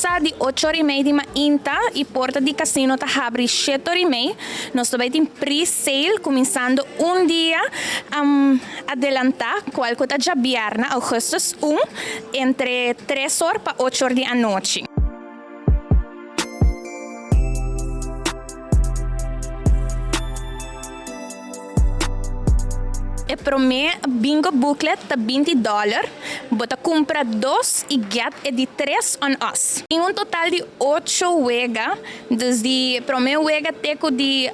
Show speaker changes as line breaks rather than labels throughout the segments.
cuminsa di 8:30 di mainta y porta di casino ta habri 7:30. Nos tambe tin pre-sale cuminsando un dia adelanta, cual ta diabierna, augustus 1, entre 3 or pa 8 or di anochi. E prome bingo booklet ta $20. Bo ta cumpra dos y get e di tres on us. Tin un total di 8 wega, dus di prome wega te cu di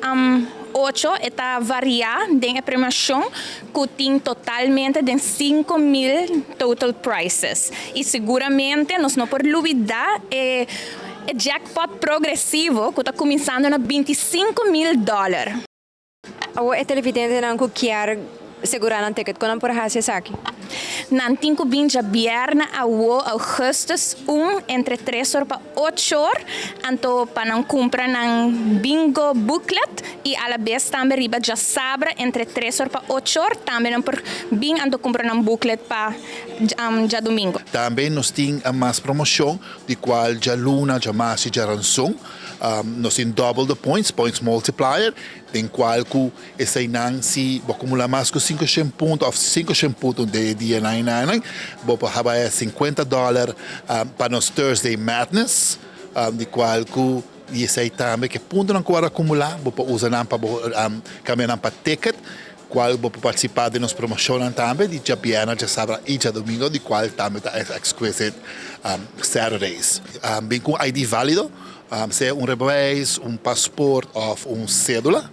8 ta varia den e premiacion cu tin totalmente di 5 mil total prizes. Y siguramente nos no por lubida e jackpot progresivo cu ta cuminsando na 25 mil dollar.
Awo e televidentenan cu kier sigura nan ticket, con nan por haci esaki?
Nan tin cu bin diabierna awo, augustus 1, entre 3 or pa 8 or, anto pa nan cumpra nan bingo booklet y a la vez tambe riba diasabra entre 3 or pa 8 or, tambe nan por bin anto cumpra nan booklet pa diadomingo.
Tambe nos tin mas promocion, di cual dialuna, diamars y diaranson. Nos tin double the points, points multiplier, den cual cu eseynan si bo acumula mas cu 500 punto of 500 punto di dia 99, bo por haya $50 pa nos Thursday Madness, di cual cu esey tambe cu puntonan cu acumula, bo por usa nan pa cambia nan pa ticket, cual bo por participa den nos promocion tambe di diabierna, diasabra y diadomingo, di cual tambe ta Exquisite Saturdays. Bin cu ID valido, sea un rijbewijs, un paspoort of un cedula.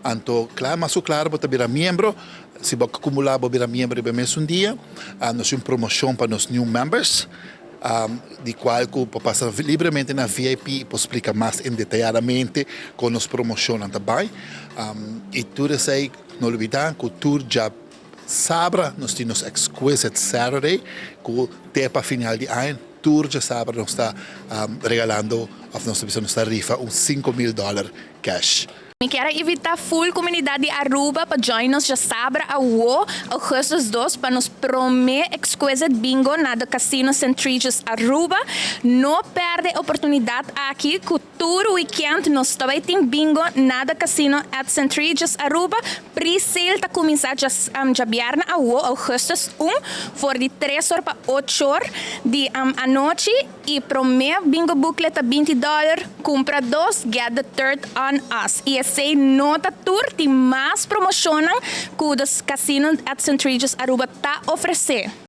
Anto, claro, mas claro, bo bira miembro. Si bo acumula, bo bira miembro den mesun dia. Nos tin promocion pa nos new members, di cual cu por pasa libremente na VIP y por splica mas en detayadamente con nos promocion tambe. Y tur esey, no lubida, cu tur diasabra, nos tin Exquisite Saturday, cu te pa final di aña, tur diasabra nos ta regalando, of nos ta rifa un 5 mil dollar cash.
Mi kier invita full comunidad di Aruba pa join nos diasabra awo, augustus 2, pa nos prome Exquisite Bingo na The Casino St. Regis Aruba. No perde e oportunidad aki, cu tur weekend nos tambe tin bingo na The Casino at St. Regis Aruba. Pre-sale ta cuminsa diabierna awo, augustus 1, for di 3 or pa 8 or di anochi. Y prome bingo booklet ta $20, cumpra dos, get the third on us. Y esey no ta tur, tin mas promocion cu The Casino at St. Regis Aruba ta ofrece.